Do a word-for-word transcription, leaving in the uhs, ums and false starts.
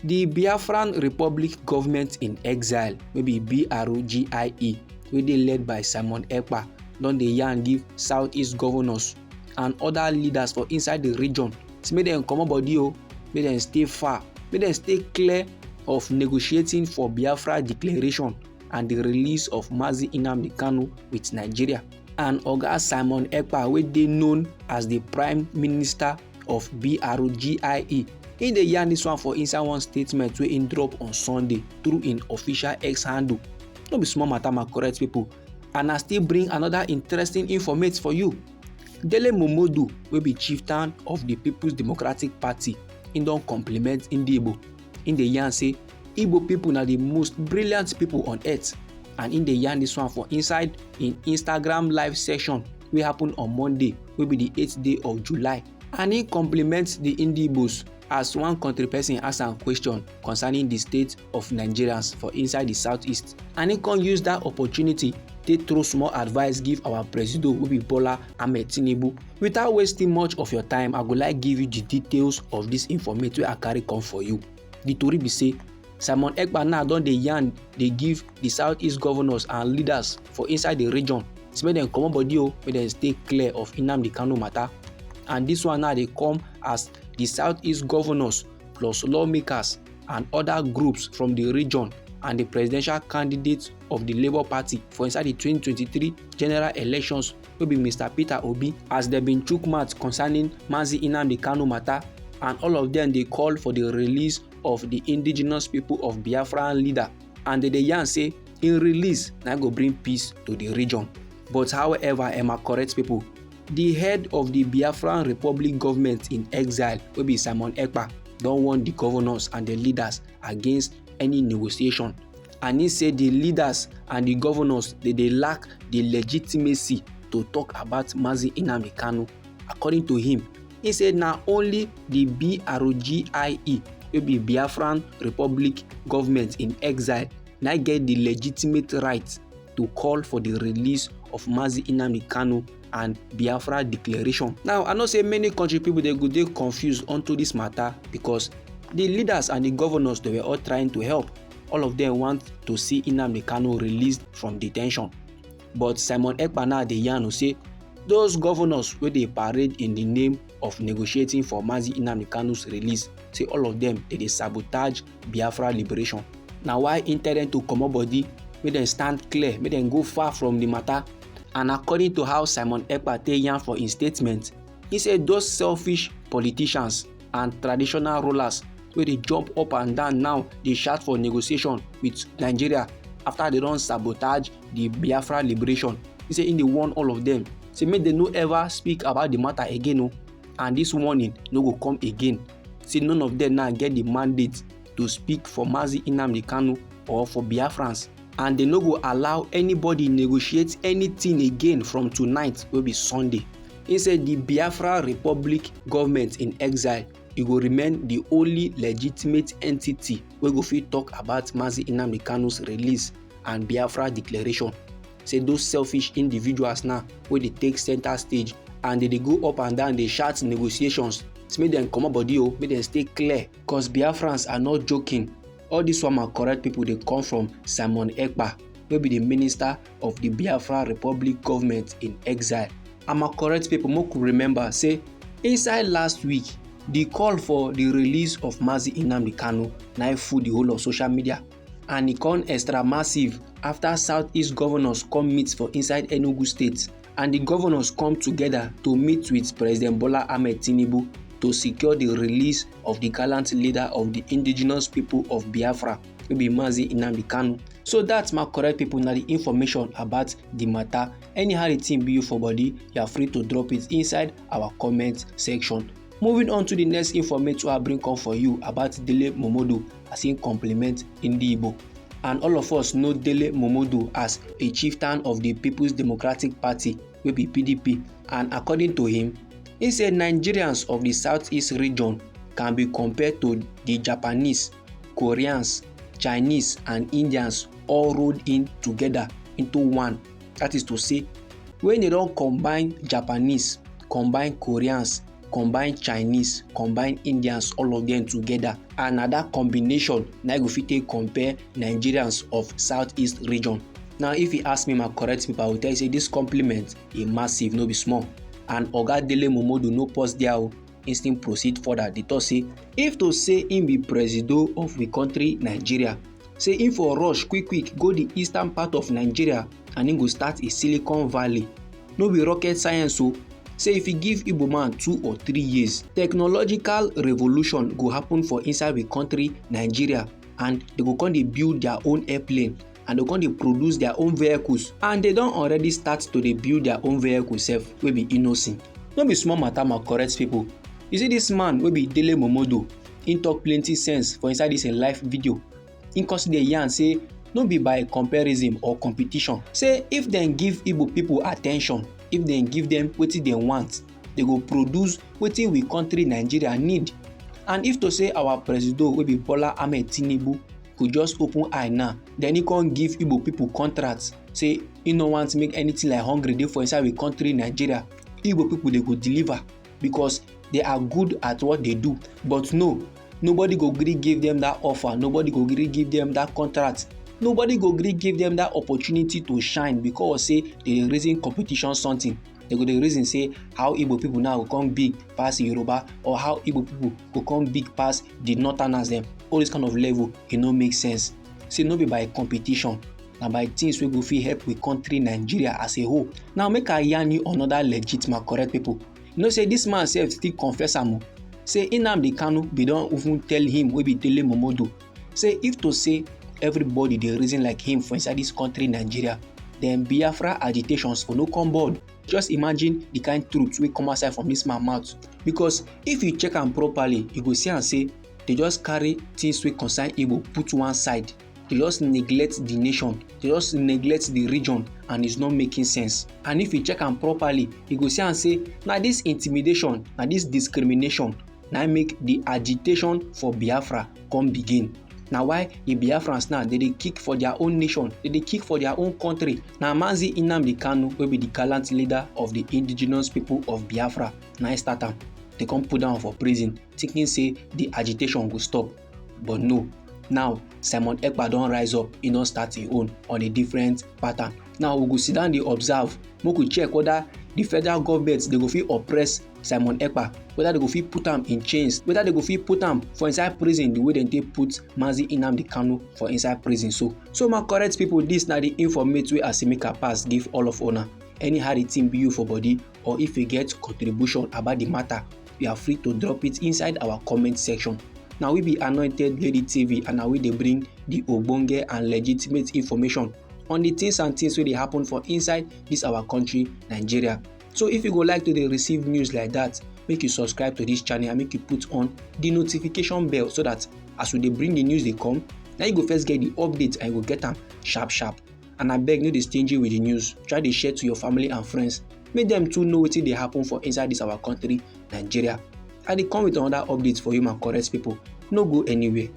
The Biafran Republic Government in Exile, wey be B R G I E, wey dey led by Simon Ekpa, don dey yarn give Southeast governors and other leaders for inside the region, say make dem comot body o, make dem stay far, make dem stay clear of negotiating for Biafra declaration and the release of Mazi Nnamdi Kanu with Nigeria. And Oga Simon Ekpa, wey dey known as the Prime Minister of B R G I E, he dey yarn this one for inside one statement wey he drop on Sunday through im official X handle. No be small matter, my correct people. And I still bring another interesting informate for you. Dele Momodu, wey be chieftain of the People's Democratic Party, he don compliment Ndi Igbo. He dey yarn say Igbo people na the most brilliant people on earth, and he dey yarn this one for inside im Instagram live session wey happen on Monday, wey be the eighth day of July. And he compliment the Ndi Igbos as one country person ask am question concerning the state of Nigerians for inside the southeast. And he come use that opportunity take throw small advice give our presido, wey be Bola Ahmed Tinubu. Without wasting much of your time, I go like give you the details of this informate wey I carry come for you. The tori be say, Simon Ekpa now don dey yarn, dey give the southeast governors and leaders for inside the region, say make dem comot body o, make dem stay clear of Nnamdi Kanu matter. And this one now dey come as the southeast governors plus lawmakers and other groups from the region and the presidential candidate of the Labour Party for inside the twenty twenty-three general elections, wey be Mister Peter Obi, as dem bin chook mouth concerning Mazi Nnamdi Kanu matter, and all of dem dey call for the release of the indigenous people of Biafra leader, and dem dey yarn say im release na go bring peace to the region. But however, eh, my correct people, the head of the Biafran Republic government in exile, wey be Simon Ekpa, don warn the governors and the leaders against any negotiation. And he say the leaders and the governors, they dey lack the legitimacy to talk about Mazi Nnamdi Kanu. According to him, he say na only the B R G I E, wey be Biafran Republic government in exile, na get the legitimate right to call for the release of Mazi Nnamdi Kanu and Biafra declaration. Now, I know say many country people, they go dey confused onto this matter, because the leaders and the governors, they were all trying to help. All of them want to see Nnamdi Kanu released from detention. But Simon Ekpa now dey yarn say those governors wey dey parade in the name of negotiating for Mazi Nnamdi Kanu's release, say all of them, they dey sabotage Biafra liberation. Na why he tell them to comot body, make dem stand clear, make dem go far from the matter. And according to how Simon Ekpa take yarn for im statement, he say those selfish politicians and traditional rulers wey dey jump up and down now dey shout for negotiation with Nigeria after they don sabotage the Biafra liberation, he say he dey warn all of them, say make dem no ever speak about the matter again o, and this warning no go come again. Say none of them now get the mandate to speak for Mazi Nnamdi Kanu or for Biafrans, and they no go allow anybody negotiate anything again from tonight, wey be Sunday. He say the Biafra Republic government in exile, e go remain the only legitimate entity wey go fit talk about Mazi Nnamdi Kanu's release and Biafra declaration. Say those selfish individuals now wey dey take center stage and they dey go up and down, dey shout negotiations, say make dem comot body o, make dem stay clear, cause Biafrans are not joking. All this one, my correct people, dey come from Simon Ekpa, wey be the minister of the Biafra Republic government in exile. And my correct people, make we remember say inside last week, the call for the release of Mazi Nnamdi Kanu na full the whole of social media, and e come extra massive after Southeast governors come meet for inside Enugu State, and the governors come together to meet with President Bola Ahmed Tinubu to secure the release of the gallant leader of the indigenous people of Biafra, wey be Mazi Nnamdi Kanu. So that's, my correct people, na the information about the matter. Anyhow the thing be you for body, you are free to drop it inside our comment section. Moving on to the next informate wey I bring come for you about Dele Momodu as he compliment Ndi Igbo. And all of us know Dele Momodu as a chieftain of the People's Democratic Party, wey be P D P. And according to him, he say Nigerians of the Southeast region can be compared to the Japanese, Koreans, Chinese, and Indians all rolled in together into one. That is to say, when they don combine Japanese, combine Koreans, combine Chinese, combine Indians, all of them together, and na that combination na go fit take compare Nigerians of Southeast region. Now, if you ask me, my correct people, I will tell you say this compliment is massive, no be small. And Oga Dele Momodu no pause there o, instant proceed further. They talk say if to say him be presido of we country Nigeria, say him for rush quick quick go the eastern part of Nigeria and him go start a Silicon Valley. No be rocket science o. Say if you give Igbo man two or three years, technological revolution go happen for inside we country Nigeria, and they go come dey build their own airplane, and they go come dey produce their own vehicles, and they don already start to dey build their own vehicle sef, wey be Innoson. No be small matter, my correct people. You see this man wey be Dele Momodu, he talk plenty sense for inside this im live video. He come still dey yarn say no be by comparison or competition. Say if dem give Igbo people attention, if dem give them wetin dem want, they go produce wetin we country Nigeria need. And if to say our presido wey be Bola Ahmed Tinubu go just open eye now, then he come give Igbo people contract, say he no want make anything like hungry dey for inside we country Nigeria, Igbo people dey go deliver because they are good at what they do. But no, nobody go gree give them that offer, nobody go gree give them that contract, nobody go gree give them that opportunity to shine because say they dey reason competition something. They go dey reason say how Igbo people now go come big pass Yoruba, or how Igbo people go come big pass the northerners dem. All this kind of level, e no make sense. Say no be by competition, na by things wey go fit help we country Nigeria as a whole. Now make I yarn you another legit, my correct people. You know say this man sef still confess am o. Say Nnamdi Kanu bin don even tell him wey be Dele Momodu say if to say everybody dey reason like him for inside this country Nigeria, then Biafra agitations for no come board. Just imagine the kind truth wey come outside from this man mouth. Because if you check am properly, you go see am say they just carry things wey concern Igbo put one side. They just neglect the nation. They just neglect the region, and it's not making sense. And if you check am properly, you go see am say na this intimidation, na this discrimination, na make the agitation for Biafra come begin. Na why the Biafrans now, they dey kick for their own nation, they dey kick for their own country. Na Mazi Nnamdi Kanu, wey be the gallant leader of the indigenous people of Biafra, na him start am. They come put down for prison, thinking say the agitation go stop. But no, now Simon Ekpa don rise up, he don start him own on a different pattern. Now we go sit down dey observe, make we check whether the federal government, they go fit oppress Simon Ekpa, whether they go fit put am in chains, whether they go fit put am for inside prison the way dem take put Mazi Nnamdi Kanu for inside prison. So, so my correct people, this na the informate wey Asimika pass give all of una. Anyhow the thing be you for body, or if you get contribution about the matter, you are free to drop it inside our comment section. Now we be Anointed Lady T V, and now we dey bring the ogbonge and legitimate information on the things and things wey dey happen for inside this our country, Nigeria. So if you go like to dey receive news like that, make you subscribe to this channel and make you put on the notification bell, so that as we dey bring the news dey come, na you go first get the update and you go get am sharp sharp. And abeg, no dey stingy with the news. Try dey share to your family and friends, make them too know wetin dey happen for inside this our country, Nigeria. I dey come with another update for you, my correct people. No go anywhere.